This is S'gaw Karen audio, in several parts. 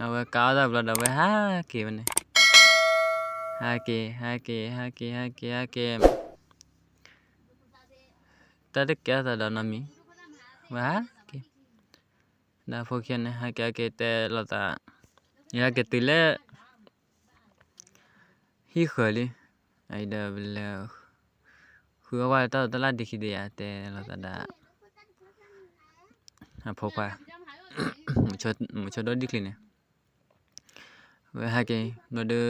အဝဲကးအီၣ်တၢ်ဘျီဒီး အဝဲဟးက့ၤဝဲန့ၣ်, ဟးက့ၤ ဟးက့ၤ ဟးက့ၤ ဟးက့ၤ ဟးက့ၤ, တၢ်တကဲအသးဒီးနီတမံၤ, ဝဲဟးက့ၤ, ဒီးဖိခံဂၤန့ၣ် ဟးက့ၤ ဟးက့ၤ တဲလိာ်သး, ယဟဲက့ၤတုၤလၢ ဟံၣ်ဃၢၤလံ, အအံၤဒီးလဲၤ ဃုအီၣ်ကွၢ်တၢ်လီၢ်တၢ်လၢ်ဒံးခံဒံးယၤ တဲလိာ်သးဒီး အဖိခွါ, မုဆိဒိၣ်ဒံၣ်ချံန့ၣ်, ဝဲဟဲက့ၤ ဘျီဒီး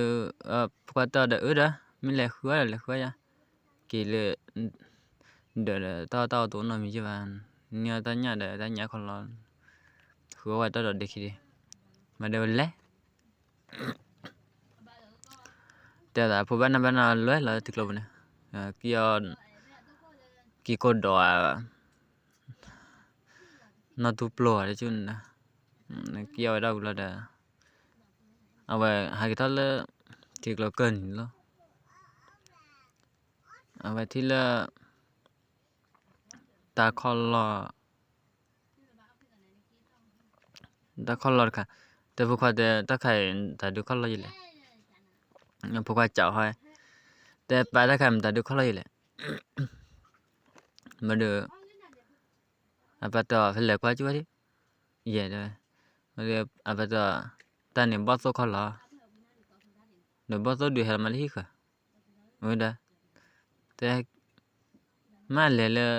ဖိခွါတဲအီၤဒီး အၢဒီး မ့ၢ်လဲၤဃုအီၣ်ဒီးလဲၤဃုအီၣ်ယၤ, က့ၤလၢ ဒၢးဒီးတၢ်အီၣ်တၢ်အီတအိၣ်နီတမံၤယဲၢ်ဘၣ်, န့ၢ်အီၣ်တၢ်ညၣ်ဒီးတၢ်ညၣ်ခီလီၤ, ဃုအီၣ်ဝဲတၢ်ဒီးဒံးခံဒံး, မၤဒီးဝဲလဲၤ တဲအသးဖိဘၣ်နၢ်ဘၣ်နၢ်လၢလၢထံကျိပူၤန့ၣ်, ကံၣ်အီၣ်, ကံၢ်ကိၢ်ဒိးဧါ, နီၢ်တူၢ်ပျိၢ်ဧါတကၠူၣ်န့ၣ်, ကံၣ်အီၣ်ဝဲဒၣ်ဝံၤလီၤဒီး အဝဲဟဲက့ၤထီၣ်လၢ ထံကျိကၢၢ်နံၤလီၤ, အဝဲထံၣ်လၢ တၢ်ခီၣ်လီၢ် တၢ်ခီၣ်လီၢ်တခါ, တဲဖိခွါတဲ တၢ်ခါအံၤ တၢ်ဒုးခီၣ်လီၢ်ယလဲၣ်, ဖိခွါစံးဟီ, တဲပၢ် တၢ်ခါအံၤ တၢ်ဒုးခီၣ်လီၢ်ယလဲၣ်, မ့ၢ်ဒီး အပၢ်တဲအီၤ ဖဲလဲၤကွၢ်ကၠူၣ်ဝဲဒၣ်, ယဲၢ်တဲဝဲ, အပၢ်တဲအီၤ တၢ်န့ၣ်ဘီၣ်သိၣ်ခီၣ်လီၢ်, ဒီးဘီၣ်သိၣ်ဒုးဟဲလီၤမးလၢဟံၣ်ဃၢၤ, ဝဲဒၣ်, တဲ မ့ၢ်လဲၤလၢ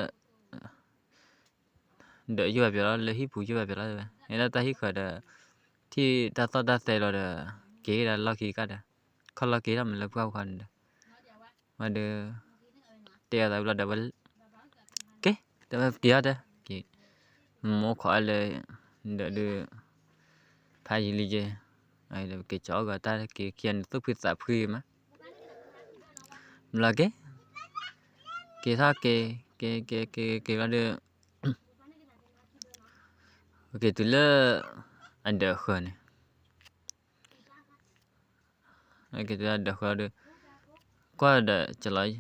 ဒီးယိၣ်ဘၣ်ပျီလီၤ လၢဟံၣ်ပူၤယိၣ်ဘၣ်ပျီလီၤတဲဝဲ, ဟဲဒၣ်တၢ်ဟံၣ်ဃၢၤဒီး ထံၣ်တၢ်သီၣ်တၢ်သဲလီၤဒီး က့ၤဒၣ်လီၢ်ခံကတၢၢ်ဒီး ခီၣ်လီၢ်က့ၤထီၣ်မးလၢပှၢ်ပူၤဃီန့ၣ်ဒီး ဝဲဒီး တဲအသးဝံၤလီၤဒီးဝဲ က့ၤ တဲဝဲက့ၤအီၤတဲ က့ၤ မိၢ်ခိးအါလၢ ဒီးဒုး ဖးယံာ်လံက့ၤ က့ၤကၠီအီၣ်ဂီၤတၢ်က့ၤခံဂၤန့ၣ် သူၣ်ဖှံသးဖှံမး ဘျီက့ၤ က့ၤထီၣ်က့ၤ က့ၤက့ၤက့ၤက့ၤဘျီဒီး က့ၤတုၤလၢ အဒၢးဃၢၤန့ၣ် က့ၤတုၤလၢအဒၢးဃၢၤဒီး ကွၢ်ဒီးကလီ ယ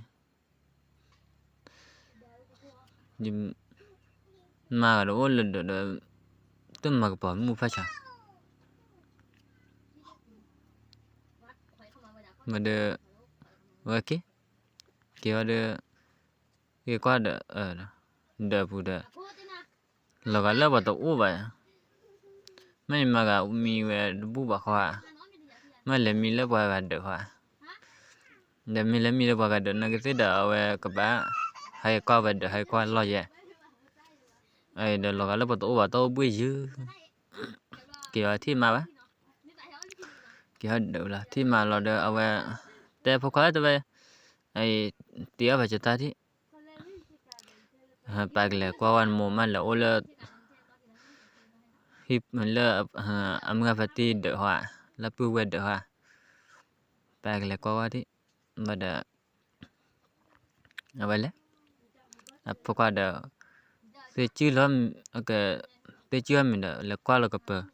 မါဂၤဒီးအိၣ်လၢဒၢးဒီး တမၤကပီၤမုၢ်ဖးဆါ မ့ၢ်ဒီး ဝဲက့ၤ က့ၤဝဲဒီး က့ၤကွၢ်ဒီး ဒၢးပူၤဒီး လီၤဂာ်လၢပှၤတအိၣ်ဘၣ် မ့ၢ်ယမါဂၤမံဝဲတဘူၣ်ဘၣ်ဃီဧါ, မ့ၢ်လဲၤမံလၢပှၤဂၤဒၢးဃီဧါ, ဒီးမ့ၢ်လဲၤမံလၢပှၤဂၤဒၢး နာ်က့သ့ၣ်ဒီးအဝဲကဘၣ် ဟဲကွၢ်ဝဲဒၢး ဟဲကွၢ်လီၢ်ယဲၢ်, ဒီးလီၤဂာ်လၢပှၤတအိၣ်ဘၣ် တၢ်အိၣ်ဘှ့ၣ်ယုၢ်, က့ၤအီၤထံၣ်မါဘၣ်, က့ၤဟဲဒၢးလီၤ ထံၣ်မါလီၤဒီးအဝဲ တဲဖိခွါတဲဝဲ တ့အီၣ်ဖဲကတၢၢ်ထံၣ် ပၢ်ကလဲၤကွၢ်ဝဲနမိၢ်မးလဲၤအိၣ်လၢ ဟံၣ်လၢ အမုၢ်ဂၤဖါတံၢ်ဒၢးဟီဧါ, လၢပုၢ်ဝဲၢ်ဒၢးဟီဧါ, ပၢ်ကလဲၤကွၢ်ဝဲဒၣ်, ဘၣ်ဒီး အဝဲလဲၤ, အဖိခွါဒီး သ့ၣ်စုလီၤ, သ့ၣ်စုအီၤမ့ၤဒီး လဲၤကွၢ်လီၤကပၢၤ,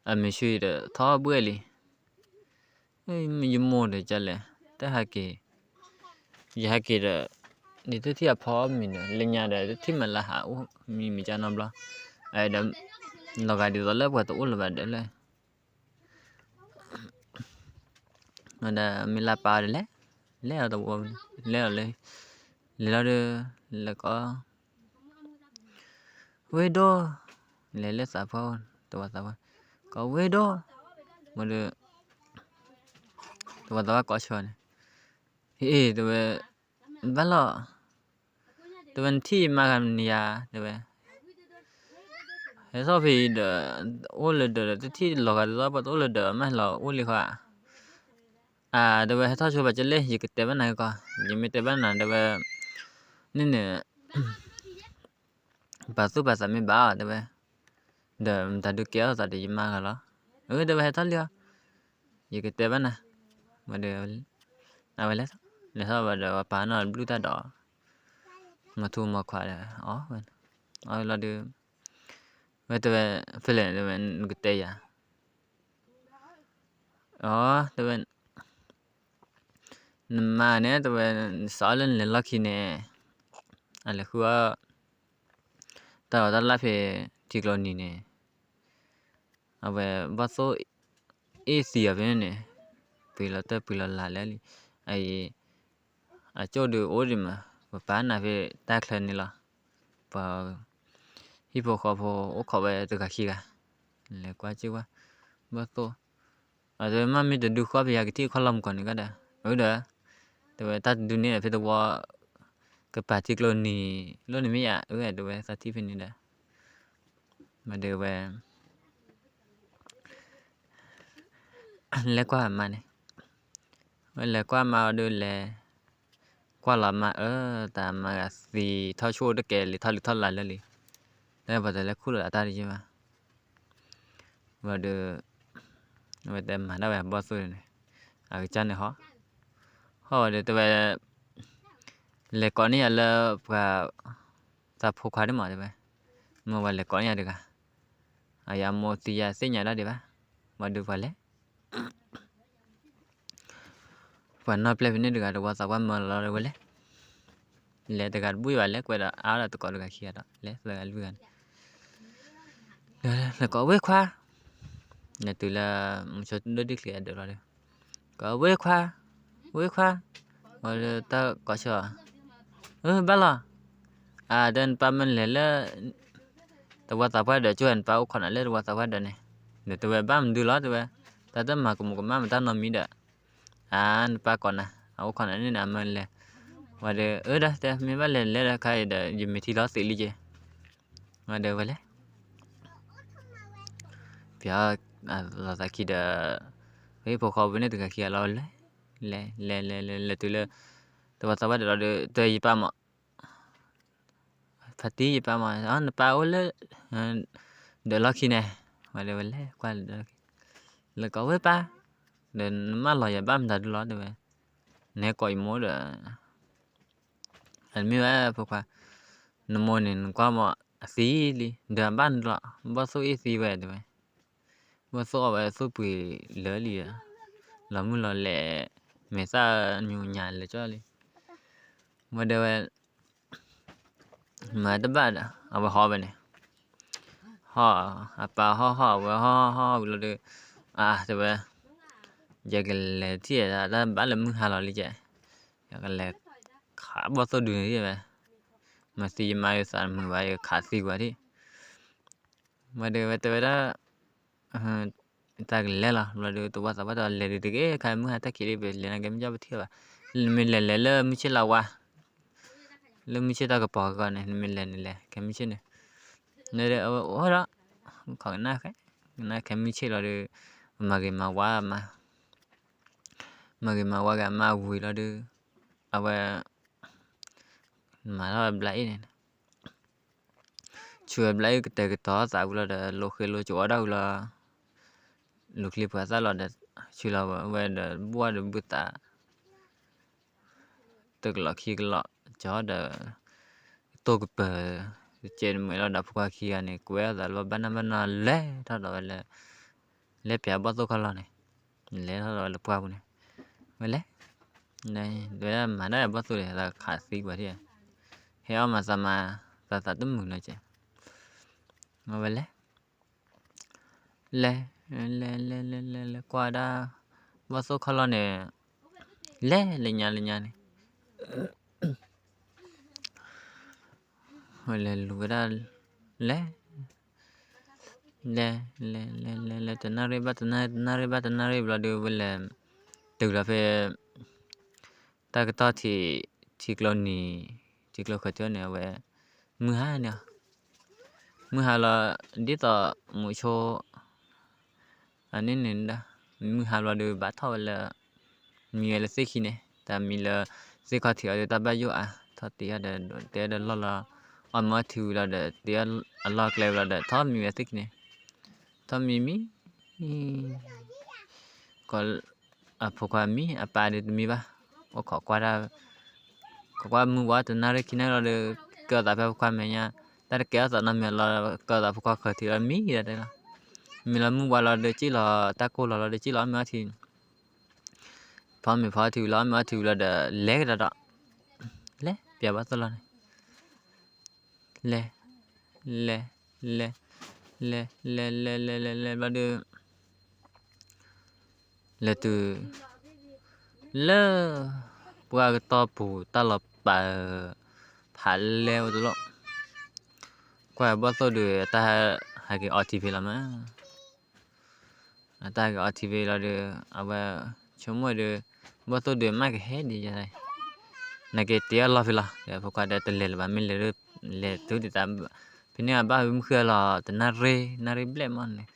အမ့ၢ်ဆူၣ်ဒီး ထီၣ်ဘှဲၣ်လံ ယမိၢ်ဒီးကလဲၣ်, တဟဲက့ၤ, ယဟဲက့ၤဒီး ယတထံၣ်အဖီမံၤဒီး လၢညါဒီး တထံၣ်မၤလၢဟးအိၣ်မံၤမံၤကနီတဘျီ, ဒီး လီၤဂာ်ဒ်သိးလၢပှၤတအိၣ်လၢၤဘၣ်ဒီးလဲၣ်, ဒီးမ့ၢ်လၢပၢ်ဒီးလဲၣ်, လဲၤအီၤတဝီ, လဲၤအီၤလၢ, လဲၤလီၤဒီး လဲၤကီ ဝ့ၢ်ဒိၣ်, လဲၤလၢသးပှၢ်, တဝီသးပှၢ်, ကီဝ့ၢ်ဒိၣ်, မ့ၢ်ဒီး တဝီသးပှၢ်ကိးဆၢန့ၣ်, ဟ့ၣ် တဲဝဲ, ဘၣ်လီၤ, တဲဝဲနထံၣ်မါဂၤမနုၤယၤ တဲဝဲ, ဟဲထီၣ်ဖဲအံၤဒီး အိၣ်လၢဒၢးဒီး တထံၣ်လီၤဂာ်ဒ်သိးပှၤတအိၣ်လၢဒၢး မ့ၢ်လီၤအိၣ်လံဃီဧါ, အါ တဲဝဲ ဟဲထီၣ်ဆိဘၣ်ကလဲၣ် ယကတဲဘၣ်နၤကီး ယမ့ၢ်တဲဘၣ်နၤ တဲဝဲ, န့ၣ်န့ၣ် ပာ်သူၣ်ပာ်သးမ့ၢ်ဘၣ်အီၤ တဲဝဲ, ဒီးမတၤဒုးကဲထီၣ်သးဒီးယမါဂၤလီၤ, အၢ တဲဝဲ ဟဲထီၣ်လံအီၤ, ယကတဲဘၣ်နၤ, ဝဲဒီး အဝဲလဲၤထီၣ်, လဲၤထီၣ်ဝဲဒီး ပာ်နီၣ်ဘျုၣ်တၢ်ဒီး မထူမခွါဒီး အီၣ်ဝဲ, အီၣ်ဝဲလီၤဒီး ဝဲတဲဝဲ ဖဲလဲၣ် တဲဝဲ နကတဲယၤ, အီ တဲဝဲ နမါန့ၣ် တဲဝဲ နစးအီၣ်လၢနလဲၤလီၢ်ခံန့ၣ် အလဲၤဃုအီၣ် တၢ်လီၢ်တၢ်လၢ်ဖဲထံကျိနံၤန့ၣ် အဝဲဘီၣ်သိၣ် အ့ၣ်သံအီၤဖဲန့ၣ်န့ၣ်, ပှ့ၤလီၤတၢ်ပှ့ၤလီၤလၢ်လၢလံ, အအံၤ အကၠိၣ်ဒုးအိၣ်ဒံးမး, ပပာ်နၤဖဲတၢ်ချၢန့ၣ်လီၤ. ပှၤ ဟံၣ်ဖိဃီဖိအိၣ်ခိးဝဲတဂၤခံဂၤ, လဲၤကွၢ်ကၠ့ၢ်ဝဲ, ဘီၣ်သိၣ်, အတဲမ့ၢ်မ့ၢ်တဒုဃီပယၤကထံၣ်ခီၣ်လီၢ်မုၢ်ကီၢ်န့ၣ်ကဒီး, အၢဒီး, တဲဝဲတၢ်တဒုန့ၣ်ဖဲတဝီ ကပၤထံကျိနံၤ လိၣ်န့ၣ်မ့ၢ်ယၤ အၢ တဲဝဲသးထံၣ်ဖဲန့ၣ်ဒီး, မ့ၢ်ဒုးဝဲ လဲၤကွၢ်အမါန့ၣ်, ဝဲလဲၤကွၢ်မါအီၤဒုးလဲၤ, ကွၢ်လီၤမါအၢ, တၢ်မါဂၤသံထီၣ်ဆိၣ်တကဲလံ ထီၣ်လံထီၣ်လၢ်လၢလံ, လၢပှၤတလဲၤခူၣ်လီၤအတၢ်တယ့ၢ်ဘၣ်, ဝဲဒီး, ဝဲတဲမၤဒၣ်ဝဲအဘီၣ်သိၣ်န့ၣ်, အကစၢ်န့ၣ်ဟီ, ဟီၣ်ဝဲဒီးတဲဝဲ လဲၤကိးန့ၢ်ယၤလၢပှၤ သးဖိခွါဒ်မးတဲဝဲ, မ့ၢ်ဝဲလဲၤကိးန့ၢ်ယၤတဂၤ, အယမိၢ်သံယၤသ့ၣ်ညါဒၣ်ဒံးဘၣ်, ဝဲဒုးပှၤလဲၤ ပှၤနီၢ်ပျဲၢ်ဖဲန့ၣ်တဂၤ တဝီသးပှၢ်မၢလီၤဝဲလဲၣ်, လဲၤတဂၤတဘူၣ်ယဘၣ်လဲၤကွဲးဒီးအါဒီးတကိးတဂၤခံဂၤဒီး လဲၤသၢဂၤလွံၢ်ဂၤန့ၣ်, လဲၤကိးဝ့ၢ်ခွါ, လဲၤတုၤလၢ မုဆိဒိၣ်ဒံၣ်ချံအဒၢးလီၤဒီး, ကိးဝ့ၢ်ခွါ, ဝ့ၢ်ခွါ, ဝဲတၢ်ကိးဆၢအီၤ, အၢ ဘၣ်လီၤ, အတဲနပၢ်မၢလဲၤလၢ တဝီသးပှၢ်ဒၢး ကၠိၣ်နပၢ်အိၣ်ခိးနၤလၢတဝီသးပှၢ်ဒၢးန့ၣ်, ဒီးတဲဝဲဘၣ်မနုၤလီၤတဲဝဲ, တၢ်တမၤကမူးကမၣ်မတၢ်နီတမံၤဒီး, အါ နပၢ်ကိးနၤ အအိၣ်ခိးနၤန့ၣ်န့ၣ် အမၢလဲၤ, ဝဲဒီး အၢ ဒၣ်တဲ မ့ၢ်ဘၣ်လဲၤလဲၤဒီးခါအံၤဒီး ယမ့ၢ်ထံၣ်လီၤသံးလံက့ၤ, ဝဲဒီးဝဲလဲၤ ပျီ လီၤသးခံဒီး ဟံၣ်ဖိဃီဖိန့ၣ်တဂၤခံဂၤလီၤလဲၤ, လဲၤ လဲၤ လဲၤ လဲၤ လဲၤတုၤလၢ တဝီသးပှၢ်ဒၢးလီၤဒီး တဲယပၢ်မး ဖါတံၢ်ယပၢ်မး နပၢ်အိၣ်လၢ ဒၢးလီၢ်ခံန့ၣ်, ဝဲဒီးဝဲလဲၤကွၢ်လၢဒၢးလီၢ်ခံ, လဲၤကိးဝဲပၢ်, ဒီးနမၢလီၤယၤဘၣ်မတၤဒုလီၤတဲဝဲ, နဟဲကိးယမိၢ်ဒီး အမ့ၢ်ဝဲဖိခွါ, နမိၢ်န့ၣ် နကွၢ်မး အသံလံ ဒီးအဘၣ်နလီၤ ဘီၣ်သိၣ်အ့ၣ်သံဝဲတဲဝဲ, ဘီၣ်သိၣ်အီၣ်ဝဲသိၣ်ပှ့ၤလၢာ်လံ, လီၤမုၢ်လီၤလဲၣ်, မဲာ်သၣ်ညူညါလဲၤကၠီလံ, ဝဲဒီးဝဲ မၤတဘၣ်ဒီး အဝဲဟီၣ်ဝဲန့ၣ်, ဟီၣ် အပၢ်ဟီၣ်ဟီၣ် အဝဲဟီၣ်ဟီၣ်ဟီၣ်ဝံၤလီၤဒီး, အါ တဲဝဲ, ယကလဲၤထံၣ်တၢ်ဘၣ်လၢမုၢ်ဟါလီၤလံကဲ, ယကလဲၤခးဘီၣ်သိၣ်ဒုန့ၣ်ဝဲ, မၤသံယမါယသးမုာ်ဘၣ် ယကခးသံကွၢ်ထံၣ်, ဝဲဒီးဝဲတဲဝဲဒၣ် တၢ်ကလဲၤလီၤ ဘျီဒီး တဝီသးပှၢ်တဲလဲၤဒုးတဂ့ၤ ခါမုၢ်ဟါတၢ်ခံးလံ ပလဲၤနာ်က့မ့ၢ်ကၠီပထံၣ်ဘၣ်, နမ့ၢ်လဲၤလဲၤလၢမုၢ်ဆ့ၣ်လါဝါ, လၢမုၢ်ဆ့ၣ်တၢ်ကပီၤကီန့ၣ် နမ့ၢ်လဲၤန့ၣ်လဲၤ ခဲမုၢ်ဆ့ၣ်န့ၣ်, နဒီးအဝဲအိၣ်ဒီး ခီကနၣ်ခဲ, ကနၣ်ခဲမုၢ်ဆ့ၣ်လီၤဒီး မၤဂ့ၤမၤဝါမး, မၤဂ့ၤမၤဝါဂ့ၤမးဝံၤလီၤဒီး အဝဲ မၤထီၣ်ဘျါအ့ၣ်န့ၣ် ဆူအဘျါအ့ၣ်ကတဲာ်ကတီၤသးဝံၤလီၤဒီး လိာ်ဃ့လိာ်ကဝီၤဒၣ်ဝံၤလီၤ, လူၤချံပှၤသၣ်လီၤဒီး ဆူလီၤဝဲဒီးဘှၣ်ဒီးဘုသး, တကလီၢ်ခံကလီၢ်ကၠီဒီး တိၢ်ကပၢၤ, ကဲးနမဲာ်လီၤဒီးဖိခွါခံဂၤန့ၣ် ကွဲးအသးလၢဘၣ်နၢ်ဘၣ်နီၤလဲၤထီၣ်ဒီးဝဲလၢ လဲၤပျးဘီၣ်သိၣ်ခီၣ်လီၢ်န့ၣ်, လဲၤထီၣ်ဒီးဝဲလၢပှၢ်ပူၤန့ၣ်, ဝဲလဲၤ, ဝဲမၤဒၣ်ဘီၣ်သိၣ်ဒီး သးခးသံကွၢ်ထံၣ်, ဟဲအီၣ်မၤသးမၤ, သးသးတမုာ်နီၤကဲး, ဝဲလဲၤ လဲၤ လဲၤ လဲၤ လဲၤ လဲၤ လဲၤ ကွၢ်ဒၣ် ဘီၣ်သိၣ်ခီၣ်လီၢ်န့ၣ်, လဲၤ လၢညါ လၢညါန့ၣ်, ဝဲလဲၤလူၤဝဲဒၣ်, လဲၤ လဲၤ လဲၤ လဲၤ လဲၤ လဲၤ တနၣ်ရံၣ်ဘၣ်တနၣ်ရံၣ် တနၣ်ရံၣ်ဘၣ်တနၣ်ရံၣ်ဘျီဒီး ဝဲလဲၤ တုၤလီၤဖဲ တၢ်ကတီၢ်ထံး ထံကျိနံၤ ထံကျိဃၢၤထံန့ၣ် အဝဲ မုၢ်ဟါန့ၣ်, မုၢ်ဟါလီၤ ဒ်သိးမုဆိ အန့ၣ်န့ၣ်ဒီး မုၢ်ဟါဘျီဒီး ဘၣ်ထီၣ်ဝဲလၢ မံဝဲလၢသ့ၣ်ခံန့ၣ် တၢ်မံလၢ သ့ၣ်ခီၣ်ထံးအီၤဒီး တၢ်ဘၣ်ယိၣ်အါ ထီၣ်တ့အီၤဒီး တ့အီၤဒီးလီၢ်လီၤ အီၣ်မ့ၤအီထံဝံၤလီၤဒီး တ့အီၤအလီၢ်ကျဲဝံၤလီၤဒီး ထီၣ်မံဝဲသ့ၣ်ခံန့ၣ် ထီၣ်မံမံ ကီး အဖိခွါမံ အပၢ်ဒီးတမံဘၣ် အိၣ်ခိးကွၢ်တၢ် ခိးကွၢ်မုၢ်ဝါတနၣ်ရံၣ်ခံနၣ်ရံၣ်လီၤဒီး ကဲအသးဖဲဖိခွါမဲာ်ညါ တၢ်တကဲအသးနီတမံၤလီၤ ကဲအသးဖိခွါဃၢၤထံးလီၤမံဒီးတဲလီၤ မံလီၤမုၢ်ဝါလီၤဒီးကၠံၣ်လီၤတၢ်ကိၢ်လီၤလီၤဒီးကၠံၣ်လီၤအီၣ်မ့ၤအီထံ ဖီမ့ၤဖီထံဝံၤလီၤ အီၣ်မ့ၤအီထံဝံၤလီၤဒီး လဲၤကဒီးဒီး လဲၤပျးဘီၣ်သိၣ်လီၢ်န့ၣ် လဲၤ လဲၤ လဲၤ လဲၤ လဲၤ လဲၤ လဲၤ လဲၤ ဘျီဒီး လဲၤတုၤ လၢ ပှၢ်ကတီၢ်ပူၤ တၢ်လီၤပာ် ဖးလဲၢ်အိၣ်တလီၢ်, ကွၢ်ဘီၣ်သိၣ်ဒုး တၢ်ဟဲက့ၤအီထံဖဲလီၤမး, တၢ်ဟဲက့ၤအီထံဖဲလီၤဒီး အဝဲ ဆိကမိၣ်ဒီး ဘီၣ်သိၣ်ဒုးမ့ၢ်ကဟဲဒ်ယဲ နက့ၤတ့အလီၢ်ဖဲလီၤ, ဒီးဖိခွါဒီးတလဲၤလၢၤဘၣ် မ့ၢ်လဲၤ လဲၤတုၤဒ်သိး ဖဲန့ၣ်အဘၣ်မုၢ်ဃုအလီၤ တနၣ်ရံၣ် နၣ်ရံၣ်ဘျဲၣ်မးန့ၣ်,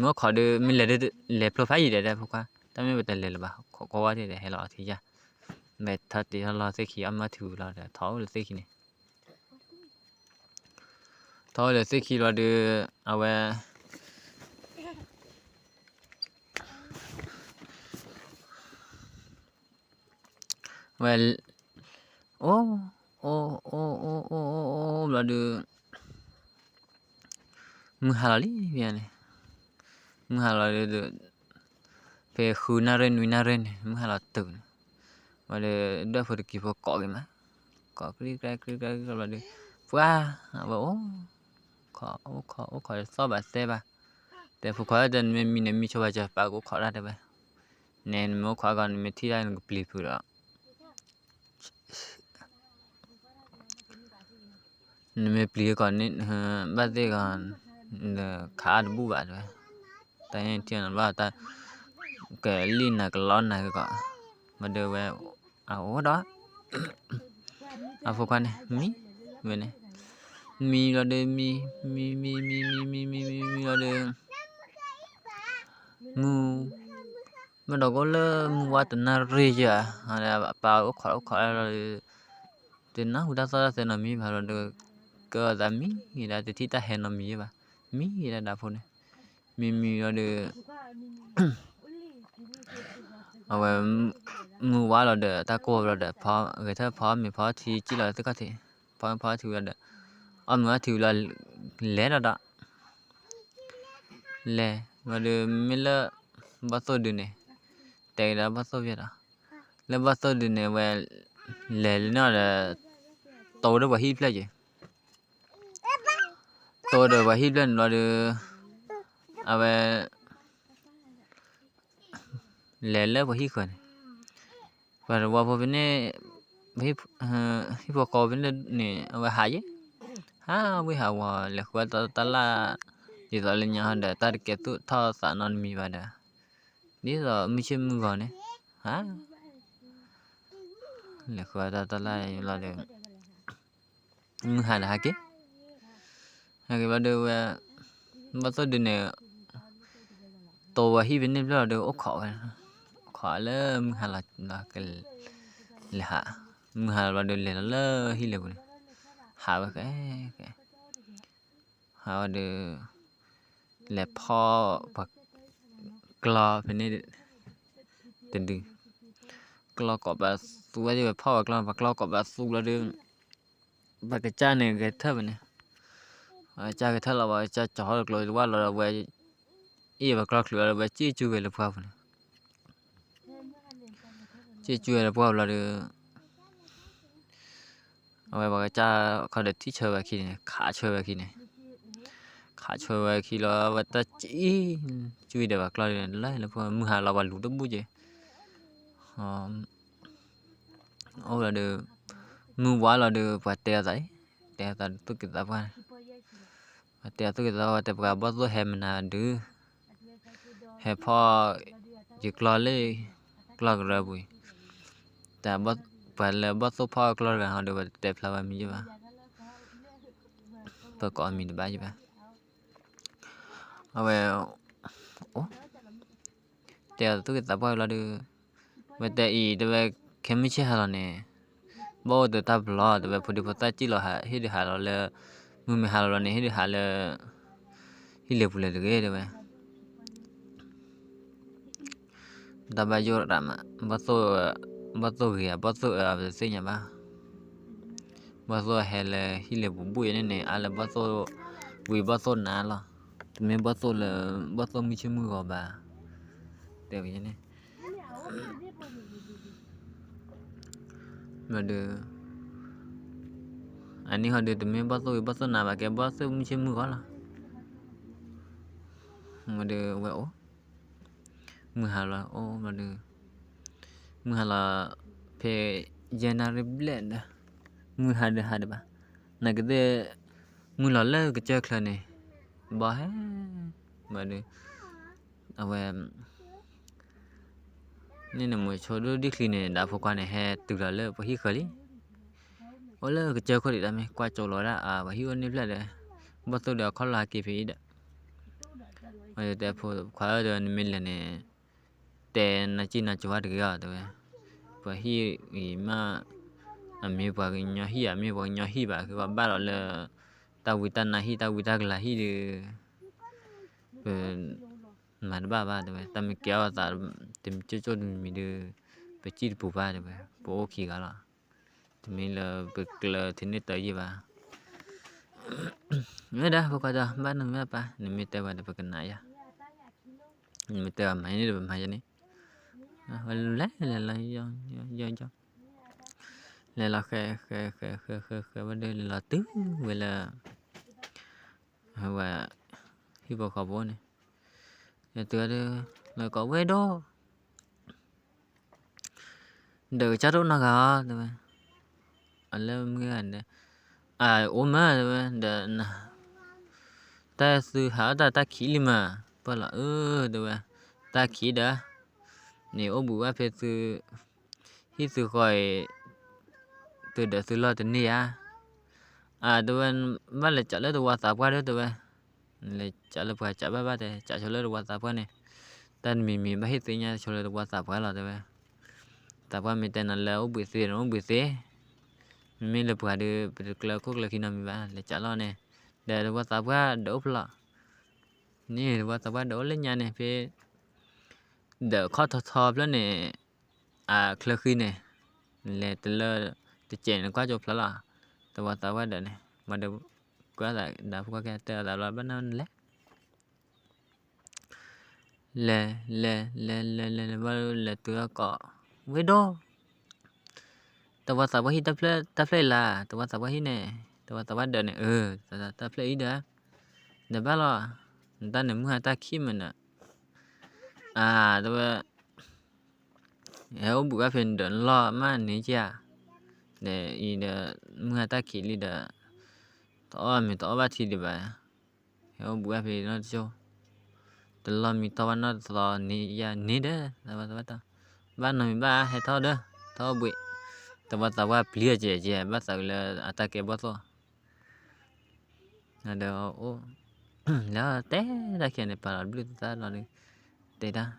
မ့ၢ်အိၣ်ခိးဒီး မ့ၢ်လဲၤ လဲၤဖျိဖးယံၤဒီး ဒီးဖိခွါ တၢ်မ့ၢ်ပတလဲၤလၢၤဘၣ် ခိးကွၢ်ဝဲဒၣ်ဒီး ဟဲလီၤအီထံယါ, မ့ၢ်ထီၣ်တ့ထီၣ်လီၤသ့ၣ်ခံ အီၣ်မ့ၢ်ထံဝံၤလီၤဒီး ထီၣ်အိၣ်လၢသ့ၣ်ခံန့ၣ် ထီၣ်အိၣ်လၢသ့ၣ်ခံလီၤဒီး အဝဲ ဝဲ အိၣ် အိၣ် အိၣ် အိၣ် အိၣ် အိၣ် အိၣ်ဘျီဒီး မုၢ်ဟါလီၤလံ ဖဲန့ၣ်, မုၢ်ဟါလီၤဒီး ဖဲဃုနၣ်ရံၣ်နွံနၣ်ရံၣ်န့ၣ် မုၢ်ဟါလီၤတုၤန့ၣ်, ဝဲဒီး ဒွဲၣ်ဖိတကံၤဖိကိးက့ၤမး, ကိးကြံကြဲကြံကြဲလီၤဒီး ပှၤ အဝဲအိၣ် ခိး အိၣ်ခိး အိၣ်ခိး သီၣ်ဘၣ်သဲဘၣ်, တဲဖိခွါ တဲနမ့ၢ်မံန့ၣ် မံဆိဘၣ် ကပာ်ကအိၣ်ခိးတၢ်တဲဝဲ, နဲနမ့ၢ်အိၣ်ခိးကီး နမ့ၢ်ထံၣ်တၢ်နကပျံၤဖုးဒီး နမ့ၢ်ပျံၤကီးန့ၣ် ဘၣ်သ့ၣ်ကီး နခးအါတဘူၣ်ဘၣ်တဲဝဲ, တၢ်ထံၣ်နဘၣ်တၢ် ကလံၣ်နၤကလီနၤကီး, မ့ၢ်ဒၣ်ဝဲ အအိၣ်ဒီး အဖိခွါန့ၣ် မံ ဝဲန့ၣ်, မံလီၤဒီးမံ မံမံမံမံမံမံမံမံလီၤဒီး မုၢ် မ့ၢ်ဒီးကအိၣ်လၢမုၢ်ဝါတနၣ်ရံၣ်ယါ, ပၢ်အိၣ်ခိးအိၣ်ခိးလီၤဒီး တနၢ်ဟူတၢ်သီၣ်တၢ်သဲနီတမံၤဘၣ်လီၤဒီး ကသးမံဒၣ် တထံၣ်တၢ်ဟဲနီတမံၤယါဘၣ်, မံဒၣ်ဒၣ်ဖိန့ၣ်, မံမံလီၤဒီး အဝဲ မုၢ်ဝါလီၤဒီး တၢ်ကိၢ်ဘျီဒီး ဂဲၤထၢၣ်ဖီမ့ၤဖီထံစံၣ်လီၤသ့ၣ်ခီၣ်ထံး, ဖီမ့ၤဖီထံဝံၤလီၤဒီး အီၣ်မ့ၤအီထံဝံၤလီၤ လဲၤဒီးဒီး လဲၤဝဲဒီး မ့ၢ်လၢ ဘီၣ်သိၣ်ဒုန့ၣ် တဲကဒီးဘီၣ်သိၣ်ဖဲဒီး လၢဘီၣ်သိၣ်ဒုန့ၣ် အဝဲ လဲၤလၢန့ၣ်ဒီး တိၢ်ဒီးပှၤဟံၣ်ဖျၢၣ်က့ၤ, တိၢ်ဒီးပှၤဟံၣ်ဖျၢၣ်န့ၣ်လီၤဒီး အဝဲ လဲၤလၢပှၤဟံၣ်ဃၢၤန့ၣ်, ပှၤတဝီဖိဖဲန့ၣ် ဟံၣ်ဖိဃီဖိဖဲန့ၣ်န့ၣ် အဝဲဟးယဲ, ဟးဝံၣ်ဟးဝီၤ လဲၤဃုတၢ်တၢ်လၢ် ဒ်သိးလၢညါဒီး တၢ်တကဲသူၣ်ထီၣ်သးနီတမံၤဘၣ်ဒီး ဒ်သိးမုၢ်ဆ့ၣ်မုၢ်ဂီၤန့ၣ် ဟး လဲၤဃုတၢ်တၢ်လၢ်လီၤဒီး မုၢ်ဟါဒီးဟဲက့ၤ, ဟဲက့ၤဘျီဒီးဝဲ ဘီၣ်သိၣ်ဒုန့ၣ် တိၢ်ဝဲဟံၣ်ဖဲန့ၣ်ဖျၢၣ်လီၤဒီး အိၣ်ခိးဝဲ, အိၣ်ခိးလၢမုၢ်ဟါလီၤ လဲၤဟး, မုၢ်ဟါလီၤဘျီဒီး လဲၤလီၤလၢဟံၣ်လ့ၤပူၤန့ၣ်, ဟးဝဲဃဲဃဲ ဟးဝဲဒီး လဲၤဖီၣ်ပှၤကျီဖဲန့ၣ် တဒု, ကျီကိးပသူဝဲဒၣ်ဝဲ ဖီၣ်ပှၤကျီ ပှၤကျီကိးပသူလီၤဒီး ပှၤကစၢ်န့ၣ်ဂဲၤထၢၣ်ဝဲန့ၣ်, ပှၤကစၢ်ဂဲၤထၢၣ်လီၤ ပှၤကစၢ်ကၠီၤဟီၣ်တကျိၤတဝၢ်လီၤဒီးဝဲ အ့ၣ်ပှၤကျီချုးလီၤဒီး ဝဲစံၣ်ကၠူဝဲလၢပှၢ်ပူၤန့ၣ် စံၣ်ကၠူဝဲလၢပှၢ်ပူၤလီၤဒီး အဝဲပှၤကစၢ်ခီဒီးထံၣ်ဆၢဝဲခံန့ၣ် ခးဆၢဝဲခံန့ၣ်, ခးဆၢဝဲခံလီၤ အဝဲတၢ်စံၣ် စံၣ်ဒီးပှၤကျီဒီး လၢလၢပှၢ်မုၢ်ဟါလီၤပှၤလူၤတဘူၣ်က့ၤ, အိၣ်လီၤဒီး မုၢ်ဝါလီၤဒီး ပှၤတဲအသး, တဲအသးသူၣ်က့သးပှၢ်န့ၣ်, ပှၤတဲအသူၣ်က့သးပှၢ် တဲပှၤဘီၣ်သိၣ်ဟဲမနုၤဒုး ဟဲဖီၣ် ယကျီလၢ ကျီကရၢပူၤအံၤ, တၢ်ပှၤလၢဘီၣ်သိၣ်ဖီၣ်ကျီတဂၤဟီဒီး ပတဲဖျါဝဲမံၤယဘၣ်, ပကိးအမံၤတဘၣ်ယဘၣ်, အဝဲ အိၣ် တဲအသူၣ်က့သးပှၢ်လီၤဒီး ဝဲတဲအံၤ တဲဝဲ ခဲမုၢ်ဆ့ၣ်ဟါလီၤန့ၣ် ဘၣ်အိၣ်ဒီးတၢ်ပလီၢ် တဲဝဲ ဖိဒံဖိသၣ်စံၣ်လီၤ ဟ့ၣ်ဒုးဟးလီၤလၢ မုၢ်မ့ၢ်ဟါလီၤလီၤန့ၣ် ဟ့ၣ်ဒုးဟးလၢ ဟံၣ်လ့ၤပူၤလၢၤတဂ့ၤ တဲဝဲ တၢ်ဘၣ်ယိၣ်ရးမး ဘီၣ်သိၣ်ဂ့ၤဧါ ဘီၣ်သိၣ်အၢ ပတသ့ၣ်ညါဘၣ်. ဘီၣ်သိၣ်ဟဲလၢဟံၣ်လ့ၤပူၤဘူၣ်အံၤန့ၣ်န့ၣ် အါလၢဘီၣ်သိၣ်ဝံၤ ဘီၣ်သိၣ်နါလီၤ. တမ့ၢ်ဘီၣ်သိၣ်လၢ ဘီၣ်သိၣ်မုၢ်ဆ့ၣ်မုၢ်ဂီၤဘၣ် တဲဝဲန့ၣ် ဘျီဒီး အနံၣ်ဟီဒီး တမ့ၢ်ဘီၣ်သိၣ်ဝံၤ ဘီၣ်သိၣ်နါဘၣ် ကဲဘီၣ်သိၣ်မုၢ်ဆ့ၣ်မုၢ်ဂီၤလီၤ. ဒီးဝဲအိၣ် မုၢ်ဟါလီၤအိၣ်ဘျီဒုး, မုၢ်ဟါလီၤ ဖဲယဲၢ်နၣ်ရံၣ်ဘျဲၣ်ဒီး, မုၢ်ဟါဒုးဟါဒံးဘၣ်, နာ်က့သ့ၣ် မုၢ်လီၤလၢကစၢၢ်ချၢန့ၣ်, ဘီဟဲ, ဘျီဒုး, အဝဲ န့ၣ်နမိၢ်ဆိဒိၣ်ဒံၣ်ချံန့ၣ် ဒီးဖိခွါန့ၣ် ဟဲတုၤလီၤလၢပှၤဟံၣ်ဃၢၤလံ, အိၣ်လၢကစၢၢ်ခိၣ်ဒံးတၢ်မ့ၢ်ကွၢ်ကၠိလီၤဝဲဒၣ် အဝဲဟံၣ်အိၣ်န့ၣ်ဖျၢၣ်ဒီး, ဘီၣ်သိၣ်ဒီးအခီၣ်လီၤဟဲက့ၤဖဲအံၤဒီး, တဲဖိခွါဧၢ တဲဝဲ နမ့ၢ်လဲၤန့ၣ် တဲနၤစံၣ်နၤကၠိဝဲတဂ့ၤအီၤ တဲဝဲ, ပှၤဟံၣ်အံၤမး အမ့ၢ်ပှၤကညီဟံၣ် အမ့ၢ်ပှၤကညီဟံၣ်ဘၣ် ကဘၣ်ဘၣ်လီၤလၢ တၢ်ဝံတၢ်နါဟံၣ် တၢ်ဝံတၢ်ကလၤဟံၣ်ဒီး ပ မၤတဘၣ်ဘၣ်တဲဝဲ, တၢ်မ့ၢ်ကဲအီၣ်သး တမံၤကၠိၣ်ကၠိၣ်တမံၤမံၤဒီး ပစံၣ်တပူၤဘၣ်တဲဝဲ, ပအိၣ်ခံဂၤလီၤ, တမ့ၢ်လၢပကျၢၤထံန့ၢ်တၢ်ယံာ်ဘၣ်, မ့ၢ်ဒၣ်ဖိခွါဒီး ဘၣ်နမ့ၢ်ပၢ် နမ့ၢ်တဲဝဲဒီးပကနၣ်ယၤ, နမ့ၢ်တဲဝဲမၤန့ၣ်ဒီးပမၤယၤန့ၣ်, လဲၤလဲၤလီၤ ယီယီ လဲၤလီၤဃဲဃဲဃဲဃဲဃဲဃဲဝဲဒီး လဲၤလီၤတုၤဝဲလၢ ဝဲ ဟံၣ်ဖိဃီဖိန့ၣ်, တုၤဝဲဒီး လၢကိးဝဲဒီး ဒီးကစၢ်တအိၣ်နီတဂၤဧါ တဲဝဲ, အလၢမုၢ်ဂၤဒီး အအိၣ်မး တဲဝဲ ဒီး တၢ်သုဟးအီၣ်တၢ်တၢ်ခံးလံမး, ပၢၢ်လီၤအၢ တဲဝဲ, တၢ်ခံးဒီး န့ၣ်အိၣ်ဘှံးဘၣ်ဖဲသု ဟံၣ်သုဃီအံၤ သုဒၢးသုလီၢ်တန့ၢ်ဧါ, အတဲဝဲ, ဘၣ်လဲၤကးလၢတဝီသးပှၢ်ဒီး တဲဝဲ, လဲၤကးလၢပှၤကးဘၣ်ဘၣ်တဲ ကးဆိလၢတဝီသးပှၢ်န့ၣ်, တၢ်တမံၤမံၤဘၣ်ဟ့ၣ်သ့ၣ်ညါဆိလၢတဝီသးပှၢ်လီၤ တဲဝဲ, သးပှၢ်မ့ၢ်တဲနၤလၢအိၣ်ဘှံးသ့ နအိၣ်ဘှံးသ့, မ့မ့ၢ်လၢပှၤဒီး ပတကျၢၤခိၣ်ကျၢၤခံနီတမံၤဘၣ် လဲၤကးလီၤန့ၣ်, ဒီးတဝီသးပှၢ်ဒၢးအိၣ်ဖျဲၣ်လီၤ, န့ၣ်တဝီသးပှၢ်ဒၢးအိၣ်လၢညါန့ၣ် ဖဲ ဒီးခီၣ်ထီထီဖျၢၣ်န့ၣ် အချၢဃံန့ၣ်, လဲၤတလၢ တစဲးန့ၣ်ကွၢ်ကၠိဖျါလီၤ, တဝီသးပှၢ်ဒၢးန့ၣ် ဘၣ်ဒီး ကွၢ်သးဒီးဖိခွါကဲတဲအသးဘျီဘၣ်နၤလဲၤ, လဲၤ လဲၤ လဲၤ လဲၤ လဲၤ လဲၤ ဘၣ်လဲၤတုၤလၢကိး ဝဲဒီး တဝီသးပှၢ်ဟံၣ်တၢ်ဖျၢၣ်အံၤလၢ တဝီသးပှၢ်ဟံၣ်န့ၣ် တဝီသးပှၢ်ဒၢးန့ၣ် အၢ တၢ်ဖျၢၣ်အံၤဒီး ဒီးဘၣ်လီၤ, နတၢ်န့ၣ်မုၢ်ဟါတၢ်ခံးမးနၢၤ, အါ တဲဝဲ ဟဲအိၣ်ဘှံးဘၣ်ဖဲနဒၢးနလီၢ်မးန့ၣ်ကဧါ, ဒီးအံၤဒီး မုၢ်ဟါတၢ်ခံးလံဒီး တအီၣ်မ့ၤတအီၣ်ဘၣ်ထံဒံးဘၣ်, ဟဲအိၣ်ဘှံးဘၣ်ဖဲနီၢ်တကၠိ, တလီၢ်မံထီၣ်ဘၣ်နီၢ်တသီန့ၣ်ယၤန့ၣ်ဒီး တဝီသးပှၢ်တၢ်, ဘၣ်နီတမံၤဘၣ် ဟဲထီၣ်ဒီး ထီၣ်အိၣ်ဘှံး, တဝီသးပှၢ်ပျံၤအီၤကဲးကဲး ဘၣ်သးဝံၤလၢအတၢ်ကဲဘီၣ်သိၣ် ဒီးအိၣ် လၢတဲတၢ်ခံဂၤန့ၣ် ပာ်လီၤဘျုးသးလီၤဒီး တဲတၢ်,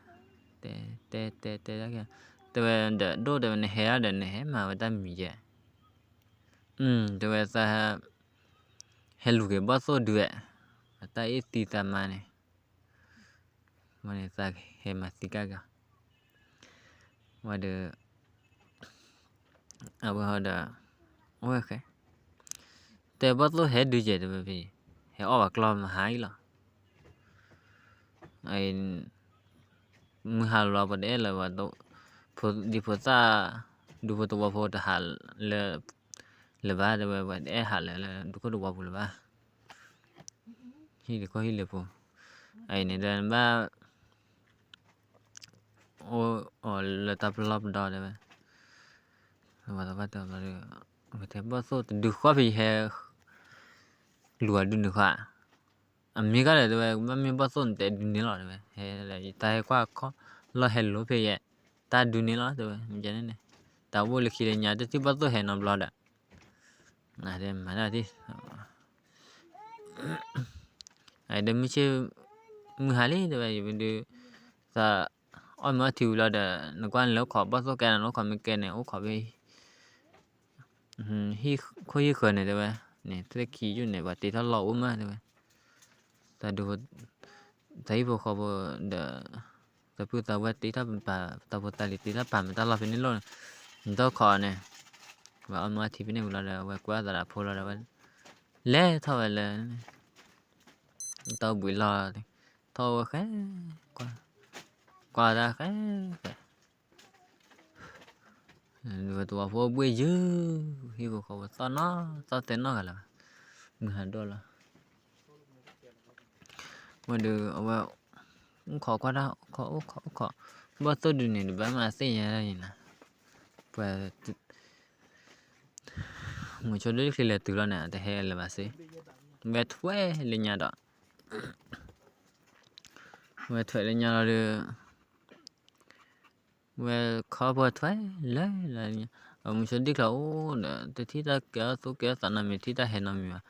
တဲ တဲ တဲ တဲတၢ်ခံဂၤ, တဲဝဲဒီးဒိၣ်တဲဝဲ နဟဲအါဒီးနဟဲမၤဝဲတၢ်မံၤယဲၢ်, တဲဝဲသး ဟဲလူၤက့ၤဘီၣ်သိၣ်ဒုးဝဲ, အတၢ်အ့ၣ်သံသးမါန့ၣ်, ဝဲန့ၣ်သးဟဲမၤသံကၢ်ကၢ်, ဝဲဒီး အဝဲဟီဒီး အဝဲဃဲ တဲဘီၣ်သိၣ်ဟဲဒုးယဲၢ်တဲဝဲဖဲ ဟဲအီၣ်ဘၣ်ကျီၢ်မဟါအံၤလီၤ. မုၢ်ဟါလီၤပှၤတအဲၣ်လၢၤဘၣ်, ဒ်ဖိသၣ် ဒူဖိသဝီဖိတဟးလၢၤဘၣ်တဲဝဲ ပှၤတအဲၣ်ဟးလၢၤလၢဒူခိၣ်သဝီပူၤလၢၤဘၣ်. ဟံၣ်တခိၣ်ဟံၣ်လၢပူၤ, အအံၤန့ၣ်ဒီးနဘၣ် အိၣ်အီၤလၢတၢ်ပလီၢ်ပဒီတဲဝဲ, ဝဲသးဘၣ်တဲဘျီဒီး ဝဲတဲဘီၣ်သိၣ်တဒုဃီဖဲယဟဲ လူၤအဒုန့ၣ်ဃီ, အမ့ၢ်ကလဲၣ်တဲဝဲ ဘၣ်မ့ၢ်ဘီၣ်သိၣ်နတဲဒုန့ၣ်လီၤတဲဝဲ, ဟဲ တၢ်ဟဲကွၢ်ခီ လီၢ်ဟဲလိၤဖဲယဲ တၢ်ဒုန့ၣ်လီၤတဲဝဲ, မ့ၢ်န့ၣ်န့ၣ် တၢ်အိၣ်လၢခံလၢညါ တထံၣ်ဘီၣ်သိၣ်ဟဲနီတဘျီဒီး မၤတၢ် အဒီးမုၢ်ဆ့ၣ် မုၢ်ဟါလံတဲဝဲ ယဒုး သး အီၣ်မ့ၤအီထံဝံၤလီၤဒီး နကွၢ်န့ၣ်လၢအိၣ်ခိးဘီၣ်သိၣ်ကဲနၤ နအိၣ်ခိးမ့ၢ်ကဲန့ၣ် အိၣ်ခိးဖဲ ဟံၣ်ခိၣ်ဟံၣ်ဃၢၤန့ၣ်တဲဝဲ, န့ၣ်သ့ၣ်ခံယုၢ်န့ၣ် ပှၤတ့ထီၣ်လီၢ်အိၣ်မးတဲဝဲ, တၢ်ဒုး တၢ်ဟံၣ်ဖိဃီဖိဒီး သးပုၢ်သးဝဲၢ်တ့ထီၣ်ပာ် တၢ်ဖိတၢ်လံၤတ့ထီၣ်ပာ်မ့ၢ်တၢ်လီၢ်ဖဲန့ၣ်လိၣ်န့ၣ်, နတီၢ်ခိးန့ၣ်, ဝဲအီၣ်မ့ၤအီထံဖဲန့ၣ်ဝံၤလီၤဒီး ဝဲကွၢ်သးဒီးဖိလီၤဒီးဝဲ လဲၤထီၣ်ဝဲလၢ တၢ်အိၣ်ဘှံးလီၢ်, ထီၣ်ဝဲဃဲ, ကွၢ်တၢ်ဃဲဃဲ ဝဲသဝီဖိဘှ့ၣ်ယုၢ်, ဟံၣ်ဖိဃီဖိသီၣ်နီၣ် သီၣ်တဲနီၣ်ဂၤလၢၤဘၣ်, မုၢ်ဟါဒိၣ်လီၤ, ဝဲဒီးအဝဲ အိၣ်ခိးကွၢ်တၢ် အိၣ်ခိး အိၣ်ခိး အိၣ်ခိး, ဘီၣ်သိၣ်ဒုန့ၣ် တဘၣ်မၤသ့ၣ်ညါဒၣ်အံၤနၤ, ပှၤ မုဆိဒိၣ်တချံလဲၤတုၤလီၤန့ၣ် အတဟဲလၢၤဘၣ်စ့ၢ်, ဝဲထွဲလၢညါဒီး ဝဲထွဲလၢညါလီၤဒီး ဝဲခီပှၤထွဲလၢလၢ, အမုဆိဒိၣ်ချံအိၣ်ဒီး တထံၣ်တၢ်ကဲထီၣ်သူကဲထီၣ်သးနီတမံၤ ထံၣ်တၢ်ဟဲနီတမံၤဘၣ်,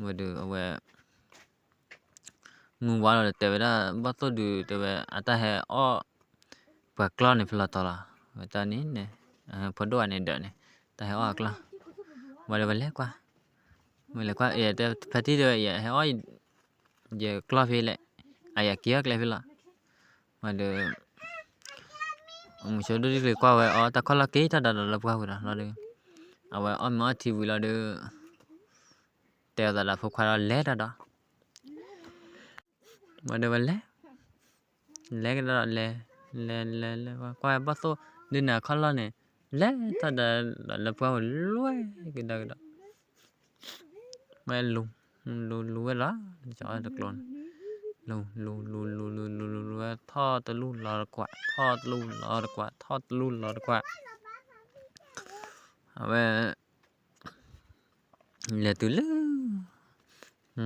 ဝဲဒီးအဝဲ မုၢ်ဝါလီၤဒီးတဲဝဲဒၣ် ဘီၣ်သိၣ်ဒုးတဲဝဲ အတၢ်ဟဲအီၣ် ပှၤကျီၢ်န့ၣ်ဖဲလီၤတီၤလီၤ, ဝဲတၢ်န့ၣ်န့ၣ် ဖိဒိၣ်အန့ၣ်ဒၢးန့ၣ် တၢ်ဟဲအီၣ်အကျီၢ်, ဝံၤဒီးဝဲလဲၤကွၢ်, ဝဲလဲၤကွၢ် ဖဲထံၣ်တဲဝဲ ယဟဲအီၣ် ယကျီၢ်ဖဲလဲၣ်, အယက့ၤအီၣ်ကျဲဖဲလီၤ, ဝံၤဒီး မုဆိဒိၣ်တချံကွၢ်ဝဲအီၣ်တၢ်ခီၣ်လီၢ်က့ၤထီၣ်ဒီးလၢပှၢ်ပူၤဒီးလီၤဒီး အဝဲအီၣ်မ့ၤအီထံဝံၤလီၤဒီး တဲအသးဒီးဖိခွါဒီးလဲၤတၢ်ဒီး ဝံၤဒီးဝဲလဲၤ, လဲၤကဒီးဒီးလဲၤ, လဲၤလဲၤလဲၤ ကွၢ်ဘီၣ်သိၣ်ဒုးန့ၣ်အခီၣ်လီၢ်န့ၣ် လဲၤထီၣ်ဒီးလၢပှၢ်ပူၤလွဲၢ်ကဒီးကဒီး, ဝဲလူၤ, လူၤလူၤဝဲလီၤ, တကျိန့ၣ်, လူၤလူၤလူၤလူၤလူၤလူၤလူၤလူၤဝဲ ထီၣ်တလူၢ်လီၤတကွး ထီၣ်တလူၢ်လီၤတကွး ထီၣ်တလူၢ်လီၤတကွး, အဝဲ လဲၤတုၤလၢ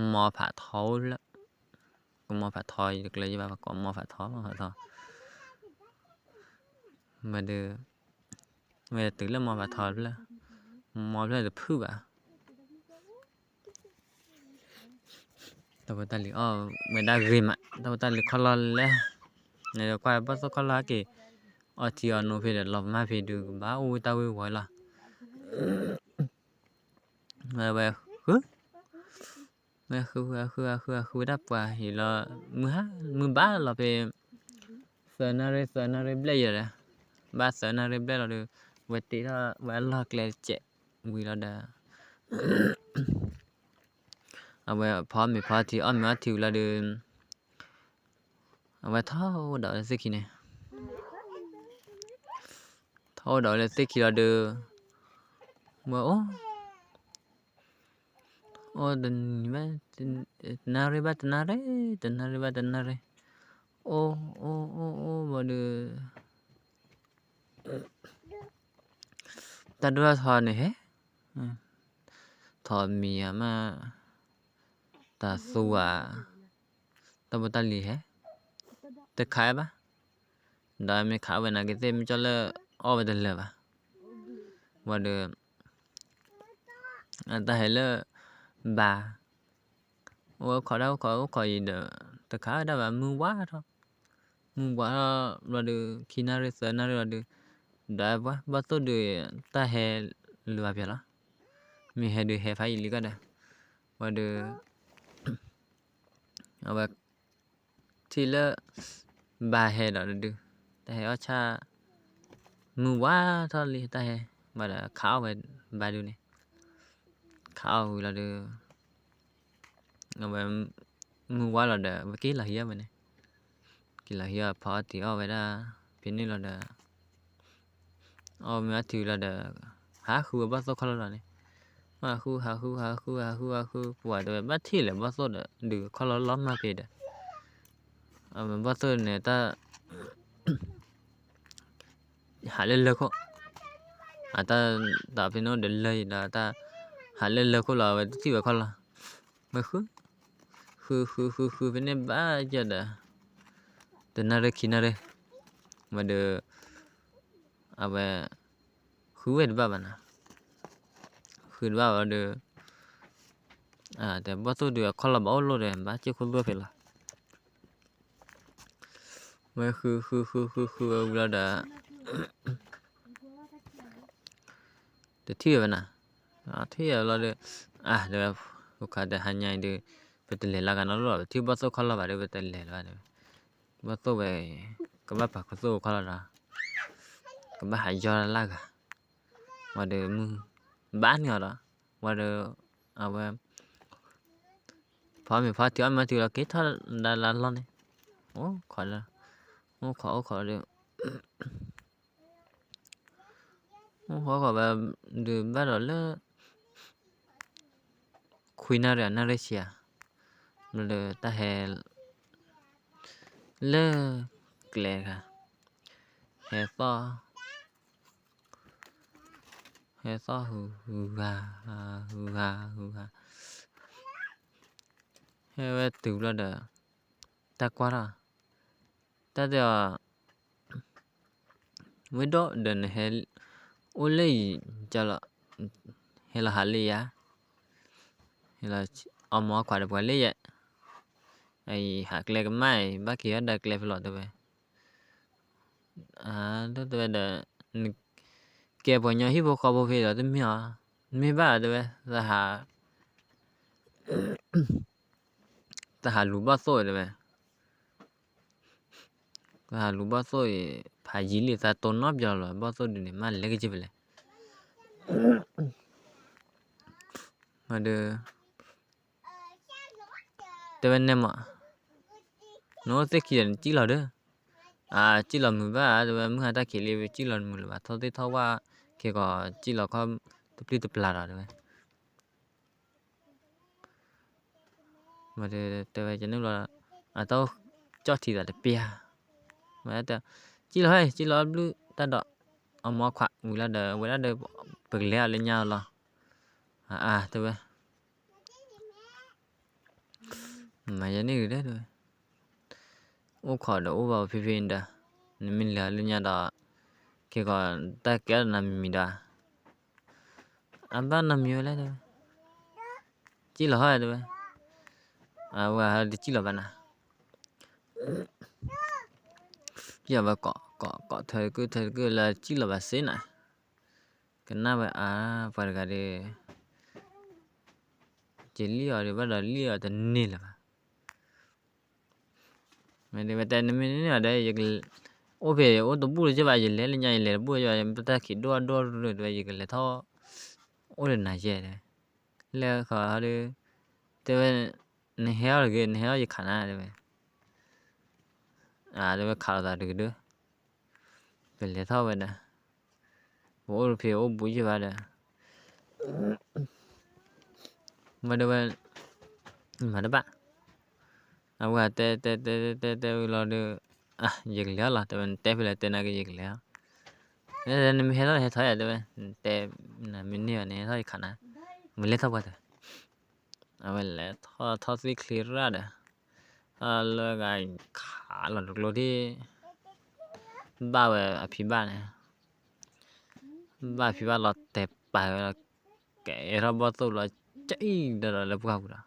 မီဖးထီအိၣ်ဖျၢၣ်, ကမီဖးထီ ယတကျၢၤယဘၣ် ပကိးမီဖးထီ မီဖးထီ, ဝံၤဒီး ဝဲတုၤလၢမီဖးထီဖျၢၣ်, မီဖျၢၣ်တဖုၣ်ဘၣ် တၢ်ဖိတၢ်လံၤအီၣ်ဝဲဒၣ်ဂ့ၤမး တၢ်ဖိတၢ်လံၤခီၣ်လီၢ်လဲၣ်, နကွၢ်ဘီၣ်သိၣ်ခီၣ်လီၢ်ဟဲက့ၤ အီထံအီနိဖဲဒီး လီၤမၢ်ဖဲဒုးကဘၣ်အိၣ်ဝဲတၢ်ဝ့ၤဝီၤလီၤ, ဝဲဃု, ဝဲဃုဃုဃုဃုဃုဝဲဒၣ်ပှၤဟံၤလီၤ, မုၢ်ဟါ မုၢ်ဘၣ်လီၤဖဲ သၢနၣ်ရံၣ် သၢနၣ်ရံၣ်ဘျဲၣ်ယဲဒီး, ဘၣ်သၢနၣ်ရံၣ်ဘျဲၣ်လီၤဒီး ဝဲတ့ထီၣ်ဝဲအလီၢ်ကျဲတစဲးဝံၤလီၤဒီး အဝဲဖီမ့ၤဖီထံ အီၣ်မ့ၤအီထံဝံၤလီၤဒီး အဝဲထီၣ်အိၣ်ဒီးလၢသ့ၣ်ခံန့ၣ်, ထီၣ်အိၣ်ဒီးလၢသ့ၣ်ခံလီၤဒီး ဝဲအိၣ် အိၣ်တနံၤဘၣ်တနၣ်ရံၣ်ဘၣ်တနၣ်ရံၣ် တနၣ်ရံၣ်ဘၣ်တနၣ်ရံၣ်, အိၣ်အိၣ်အိၣ်အိၣ်ဝံၤဒီး တၢ်ဒိၣ်ထီၣ်န့ၣ်ဟဲ, ထီၣ်မံၤဧါမး, တၢ်သူဧါ, တၢ်ဖိတၢ်လံၤဟဲ, တခးဘၣ်, ဒီးမ့ၢ်ခးဝဲနာ်က့ၤသ့ၣ် မ့ၢ်ကၠီလၢအီၣ်ဝဲတလၢာ်ဘၣ်, ဝံၤဒီး အတၢ်ဟဲလၢ ဘါ အိၣ်ခိးဒၣ်အိၣ်ခိးအိၣ်ခိးအံၤဒီး တခးဝဲဒၣ်ဘၣ် မုၢ်ဝါထီၣ်, မုၢ်ဝါထီၣ်ဘျီဒီး ခံနၣ်ရံၣ်သၢနၣ်ရံၣ်လီၤဒီး ဒီးဘီၣ်သိၣ်ဒုး တၢ်ဟဲလၢၤဘၣ်ဖျါလီၤ, မ့ၢ်ဟဲဒုးဟဲဖးယံာ်လံကဒီး, ဝံၤဒီး အဝဲ ထံၣ်လၢ ဘါဟဲဒီးတဒု, တၢ်ဟဲအီၣ်ဆၣ် မုၢ်ဝါထီၣ်လံ တၢ်ဟဲ, ဘၣ်ဒီးခးအီၣ်ဝဲဘါဒုန့ၣ်, ခးအီၣ်ဝံၤလီၤဒီး အဝဲ မုၢ်ဝါလီၤဒီး ဝဲက့ၤလီၤဟံၣ်ဝဲန့ၣ်, က့ၤလီၤဟံၣ်အီၤ ဖီအီထံအီၣ်ဝဲဒၣ် ဖဲန့ၣ်လီၤဒီး အီၣ်မ့ၤအီထံလီၤဒီး ဟးဃုဝဲဘီၣ်သိၣ်ခီၣ်လီၢ်လီၤန့ၣ်, ဟးဃု ဟးဃု ဟးဃု ဟးဃု ဟးဃု ပှၤတဲဝဲ ဘၣ်ထံၣ်လဲၣ်ဘီၣ်သိၣ်ဒီး ဒုးခီၣ်လီၢ်လီၤမၢ်ဖဲဒီး အဝဲဘီၣ်သိၣ်န့ၣ် တၢ် ဟးလၢလၢခိၣ်, အတၢ် တၢ်ဖဲန့ၣ်အိၣ်ဒီးလၢယံၤဒီး တၢ် ဟးလၢလၢခိၣ်လီၤ အဝဲတထံၣ်ဝဲခီၣ်လီၢ်, ဝဲဃု ဃု ဃု ဃု ဃု ဖဲန့ၣ်ဘၣ်ယဲဒီး တနၣ်ရံၣ်ခံနၣ်ရံၣ်, ဝံၤဒီး အဝဲ ဃုဝဲတဘၣ်ဘၣ်နၤ, ဃုတဘၣ်ဘၣ်ဒီး တဲဘီၣ်သိၣ်ဒုးအခီၣ်လီၢ်ဘၣ်အိၣ်လိၣ်ဒီး ဘၣ်စ့ၢ်ခိၣ်သိၣ်ဖဲလီၤ, ဝဲဃု ဃု ဃု ဃု ဃုဝဲဝံၤလီၤဒီး တထံၣ်ဝဲဘၣ်နၤ, ထံၣ်ဝဲလီၤဒီး အါ တဲဝဲ ဖိခွါတဲဟါညါအံၤဒီး ပတလဲၤလၢဂၤနီတဘျီလီၤ ပထံၣ်ဘီၣ်သိၣ်ခီၣ်လီၢ်ဘၣ်ဒီး ပတလဲၤလၢၤဘၣ်တဲဝဲ, ဘီၣ်သိၣ်ဝဲ ကဘၣ်ပာ်ခူသူၣ်ခီၣ်လီၢ်ဒီး ကဘၣ်ဟးယီၢ်လၢဂၤ, ဝံၤဒီးမုၢ် ဘါန့ၢ်အီၤဒီး ဝံၤဒီး အဝဲ ဖီမ့ၤဖီထံအီၣ်မ့ၤအီထံလီၤ က့ၤထီၣ်ဒၣ်လၢလီၢ်န့ၣ်, အိၣ်ခိးဒီး အိၣ်ခိးအိၣ်ခိးဒီး အိၣ်ခိးအိၣ်ခိးဝဲ ဒုးဘၣ်ဒီးလၢ ခွံနၣ်ရံၣ် နၣ်ရံၣ်ဆံဧါ, ဘျီဒီးတၢ်ဟဲ တ လၢကျဲတခါ, ဟဲသီၣ်, ဟဲသီၣ်ဟုၣ်ဟုၣ်ဂၤ, ဟုၣ်ဂၤဟုၣ်ဂၤ, ဟဲဝဲတုၤဘျီဒီး တၢ်ကွၢ်ထီၣ်, တၢ်တဲအီၤ ဝ့ၢ်ဒီး ဒီးနဟဲ အိၣ်လၢအံၤ ကလီၤ, ဟဲလီၤဟးလၢယၤ, ဟဲလီၤအီၣ်မ့ၤအီၣ်ခွါဒီးပှၤလၢယၤ, အံၤဟးကျဲကမၣ်အံၤ ဘၣ်က့ၤဟီၣ်ဒၣ်ကျဲဖဲလီၤတဲဝဲ, အတဲဝဲဒီး ကဲပှၤကညီဟံၣ်ဖိဃီဖိဖဲလီၤတမ့ၢ်အီၤ, မ့ၢ်ဘၣ်တဲဝဲ, သဟး သဟးလူၤဘီၣ်သိၣ်တဲဝဲ, သဟးလူၤဘီၣ်သိၣ်အံၤ ဖးယံာ်လံသးတိၢ်နီတဘျီလီၤ ဘီၣ်သိၣ်ဒုန့ၣ် မ့ၢ်လဲၤက့ၤဖဲလဲၣ်, ဒီး တဲဝဲနဲမး, နအိၣ်သ့ၣ်ခံဒီးနစံၣ်လီၤဒီး, အစံၣ်လီၤမုာ်ဘၣ်တဲဝဲ မုၢ်ဟါတၢ်ခံးလံ စံၣ်လီၤမုာ်လၢၤဘၣ် ထီၣ်သ့ၣ်ထီၣ်ဝၣ်, ခဲကီးစံၣ်လီၤခီၣ်တပျုၢ်တပျၢ်ဒီးတဲဝဲ တဲဝဲကန့ၣ်ဘျီ, အတၢ်အိၣ်ကၠီၣ်ထံသးတပျၢ်, ဝဲတဲ, စံၣ်လီၤဟဲ စံၣ်လီၤဘျုၣ်တၢ်ဒီး, အီၣ်မ့ၤအီၣ်ခွါဝံၤလီၤဒီး ဝဲဒၣ်ဒီး, ပကလဲၤအီၤလၢညါလီၤ, အါအါတဲဝဲ မၤယဲန့ၣ်ဂ့ၤဒီးတဲဝဲ, အိၣ်ခိးဒီးအိၣ်ဘၣ်ဖဲဖဲဒီး, နမ့ၢ်လဲၤလၢညါဒီး, ခဲကီးတၢ်ကဲထီၣ်နၤမံၤမံၤဒီး, အဘၣ်နီတမံၤဝဲလဲၣ်တဲဝဲ, စံၣ်လီၤဟီတဲဝဲ, အဝဲဟဲတစံၣ်လီၤဘၣ်နၤ, စံၣ်လီၤဘၣ်ကိးကိးကိးထၢတကုၢ်ထၢတကုၢ်လၢစံၣ်လီၤဘၣ်စ့နၤ, ကနၣ်ဝဲအါ, ပှၤတဂၤဒီး ယလံၣ်အီၤဒီးဘၣ်ဒီးလံၣ်အီၤတန့ၢ်လၢၤဘၣ်, မ့ၢ်တဲဝဲတဲနမ့ၢ်န့ၢ်အီၤဒီး, အိၣ်ဖဲအိၣ်တဘူၣ်လၢၤဘၣ် ယလဲၤလၢညါယလဲၤတဘူၣ်လၢၤဘၣ် ပတၢ်ခံးဒိၣ်ဒိၣ်တဲဝဲ ယကလဲၤထီၣ်, အိၣ်ဒီးနၤယဲတဲဝဲ, လဲၤခီဒီး, တဲဝဲ, နဟဲအီၣ်တဂ့ၤ နဟဲအီၣ်ယခးနၤတဲဝဲ, အတဲဝဲခးလိာ်သးတဂ့ၤဒီး ပလဲၤထီၣ်ဝဲဒၣ်, ပအိၣ်တဖဲအိၣ်ဘူးယံာ်ဘၣ်ဒီး, မ့ၢ်တဲဝဲ, မၤတဘၣ်, အဝဲတဲတဲတဲတဲတဲဝဲလီၤဒီး, ယကလဲၤအီၤလီၤ တဲဝဲ နတဲဖဲလဲၣ်တဲနၤက့ၤယကလဲၤအီၤ, နမ့ၢ်ဟဲထီၣ်ဟဲထီၣ်ယၤတဲဝဲ, နတဲ, နမ့ၢ်န့ၢ်အီၤန့ၣ်ဟဲထီၣ်ယခးနၤ, မ့ၢ်လဲၤထီၣ်ပှၤတဲ အဝဲလဲၤထီၣ်ထီၣ်သ့ၣ်ချ့ရၣ်ဒီး, လၢဂၤခးလီၤတကျိဒၣ်, ဘၣ်ဝဲအဖံဘၣ်န့ၣ်, ဘၣ်ဖံဘၣ်လီၤတဲာ်ပာ်ဝဲလီၤ, ကဲထီၣ်ဘီၣ်သိၣ်လီၤ, ကအံၤဒီးလၢပှၢ်ပူၤ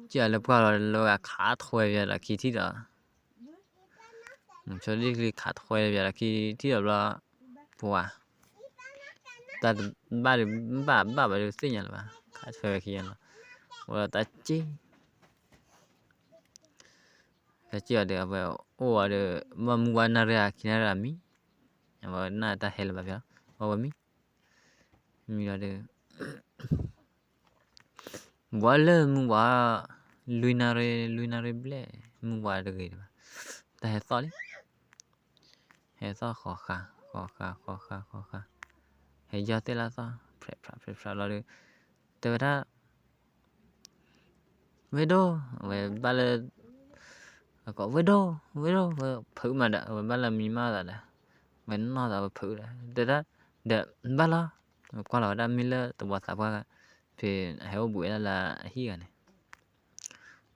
ဒီး ကလၢပှၢ်လီၤလၢဂၤခးထွဲပယီၤဒီးခံထံၣ်ဒီး, ဆိဒ်ချံခးထွဲပယီၤဒီးခံထံၣ်ဒီးဘျီ, ပှၤ, တၢ်တဘၣ်ဒီး, ဘၣ်ဘၣ်ဘၣ်ဒီးသ့ၣ်ညါလၢၤဘၣ် ခးထွဲဝဲခံဂၤလီၤ, ဝဲဒီးတၢ်က့ၢ် တၢ်က့ၢ်အီၤဒီး အဝဲအိၣ်အီၤဒီး, ဘၣ်မုၢ်ဝါနၣ်ရံၣ်အခံနၣ်ရံၣ်အမံၤ, အဝဲနၢ်တၢ်ဟဲလၢၤဘၣ်ဖဲလီၤ, အဝဲမံၤ, မံၤလီၤဒီး ဝဲလၢမုၢ်ဝါ, လွံၢ်နၣ်ရံၣ်, လွံၢ်နၣ်ရံၣ်ဘျဲၣ်, မုၢ်ဝါတဂ့ၤဘၣ်, တၢ်ဟဲသီၣ်လံ, ဟဲသီၣ်ဃီၤဃာ်, ဃီၤဃာ်, ဃီၤဃာ်, ဃီၤဃာ်, ဟဲယီၢ်သ့ၣ်လၢသီၣ်, ဖြဲးဖြးဖြဲးဖြးလီၤဒီး, တဲဝဲဒၣ် ဝဲဒိၣ်, အဝဲဘၣ်လၢ, ဝဲဒိၣ်, ဝဲဒိၣ်, ဝဲဖုးမးဒီး အဝဲဘၣ်လၢမံမးသးဒီး, ဝဲနီၢ်သးဝဲဖုးဒီး, တဲဒၣ်, ဒီးဘၣ်လီၤ, ကွၢ်လီၤဝဲဒၣ်မ့ၢ်လၢသဝီသးပှၢ်, ဖဲအဟဲအိၣ်ဘူးဝဲဒၣ်လၢအဟံၣ်ဂၤန့ၣ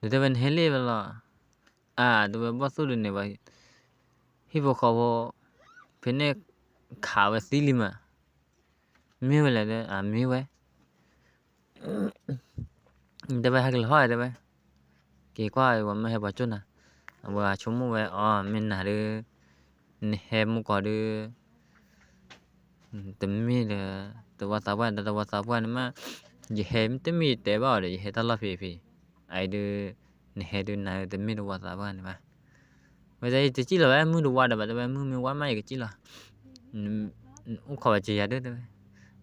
်, ဒီးတဲဝဲနဟဲလံဝဲလီၤ, အါ တဲဝဲဘီၣ်သိၣ်ဒုန့ၣ်ဝဲ, ဟံၣ်ဖိဃီဖိ, ဖဲန့ၣ်ခးဝဲသံလံမး မ့ၢ်ဝဲလဲၣ်, အမ့ၢ်ဝဲ, တဲဝဲဟဲက့ၤလီၤဟီၣ်တဲဝဲ, က့ၤကွၢ်ဝဲမ့ၢ်ဟဲပှၤကၠိၣ်နၤ, အဝဲဆိကမိၣ်ဝဲအီၤ မ့ၢ်နၤဒီး, နဟဲမူကီၤဒီး, တမ့ၢ်ဒီး, သဝီသးပှၢ်ဒီးသဝီသးပှၢ်န့ၣ်မး, ယဟဲတမ့ၢ်ယတဲဘၣ်အီၤဒီး ယဟဲတၢ်လီၢ်ဖံးဖံး, အအံၤဒီး, နဟဲဒုးနၤတမ့ၢ်သဝီသးပှၢ်န့ၣ်ဘၣ် ဝဲတဲယတစံၣ်လီၤဝဲမုၢ်တဝါဒီးဘၣ် တဲဝဲမုၢ်မ့ၢ်ဝါမးယကစံၣ်လီၤ, အိၣ်ခိးဝဲကယၤဒၢတဲဝဲ,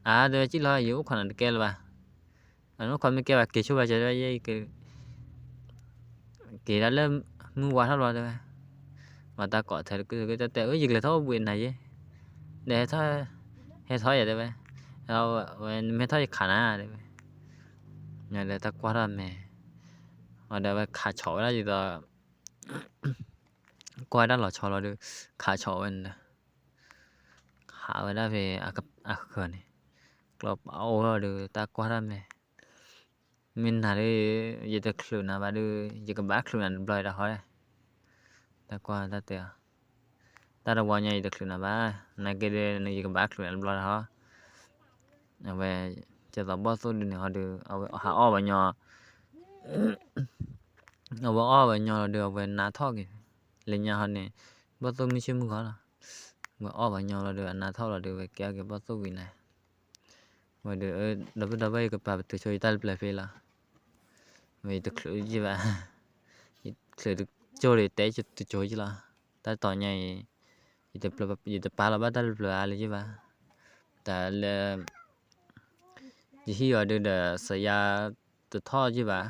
အါ တဲဝဲစံၣ်လီၤ ယအိၣ်ခိးနၤတကဲလၢၤဘၣ်, အအိၣ်ခိးမ့ၢ်ကဲဘၣ်က့ၤဆိဘၣ်ကဲတဲဝဲယဲ က့ၤဒၣ်လၢမုၢ်ဝါထီၣ်လီၤတဲဝဲ, မၤတၢ်ကိးထဲတကုၢ်တကုၢ်တၢ်တဲ အၢ ယကလဲၤထီၣ်အိၣ်ဘှံးနၤယဲ, ဒီးဟဲထီၣ်, ဟဲထီၣ်ယၤတဲဝဲ, ဝဲနမ့ၢ်ထီၣ်ယခးနၤတဲဝဲ, ဒီးတၢ်ကွၢ်ထီၣ်မဲာ်, ဒီးအဝဲခးဆီၣ်ဝဲဒၣ်ဒ်သိး ကွၢ်ဝဲဒၣ်လီၤဆီလီၤဒီး ခးဆီၣ်ဝဲန့ၣ်ဒီး ခးဝဲဒၣ်ဖဲအဃၢၤန့ၣ် ကျီပအိၣ်လီၤဒီး တၢ်ကွၢ်တၢ်မဲာ် မ့ၢ်နၤဒီး ယတချုးနၤဘၣ်ဒီး ယကဘၣ်ချုးနၤတဘျီတဟီဒီး တၢ်ကွၢ်တၢ်တဲအီၤ တၢ်တဝီညါယတချုးနၤဘၣ်, နာ်က့ဒီး ယကဘၣ်ချုးနၤတဘျီတဟီ. အဝဲ ကဲသိးဘီၣ်သိၣ်ဒုန့ၣ်ဟီဒီး အဝဲဟးအီၣ်ပှၤညီ အဝဲအီၣ်ပှၤညီလီၤဒီး အဝဲနါထီၣ်က့ၤ လၢညါဟီန့ၣ် ဘီၣ်သိၣ်မုၢ်ဆ့ၣ်မုၢ်ဂီၤလီၤ. အဝဲအီၣ်ပှၤညီလီၤဒီး အနါထီၣ်လီၤဒီး အဝဲကဲထီၣ်က့ၤဘီၣ်သိၣ်ဝံၤန့ၣ် ဝဲဒီး ဒီပုၢ်ဒီဝဲၢ် ယကပာ်ပတုာ်ဆိယတၢ်လၢပျၢၤဖဲလီၤ. ဝဲယတချုးယဘၣ်, ယချုးတကၠိဒီး တဲတကၠိယလီၤ. တၢ်တီၤညါအံၤ ယတပာ်လီၤဘၣ်တၢ်လၢပျၢၤအါလၢၤယဘၣ်. တၢ်လၢ ယဟံၣ်အီၤဒုးဒီး စယါတထီၣ်ယဘၣ်.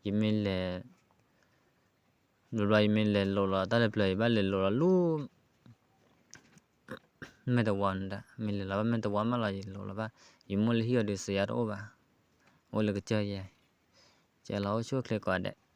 ယမ့ၢ်လဲၤ ဘျီဘျီယမ့ၢ်လဲၤလိာ်လီၤတၢ်လၢပျၢၤ ယဘၣ်လဲၤလိာ်လီၤလၢ မဲာ်တဝီန့ၣ်ဒီး မ့ၢ်လဲၤလီၤဘၣ်မဲာ်တဝီမးလီၤ ယလိာ်လီၤဘၣ်. ယမိၢ်လၢဟံၣ်အီၤဒီး စယါတအိၣ်ဘၣ်, အိၣ်လၢကစၢၢ်ယဲ, ကဲလီၤအိၣ်ဆူၣ်အိၣ်ချ့ကိးဂၤဒဲး.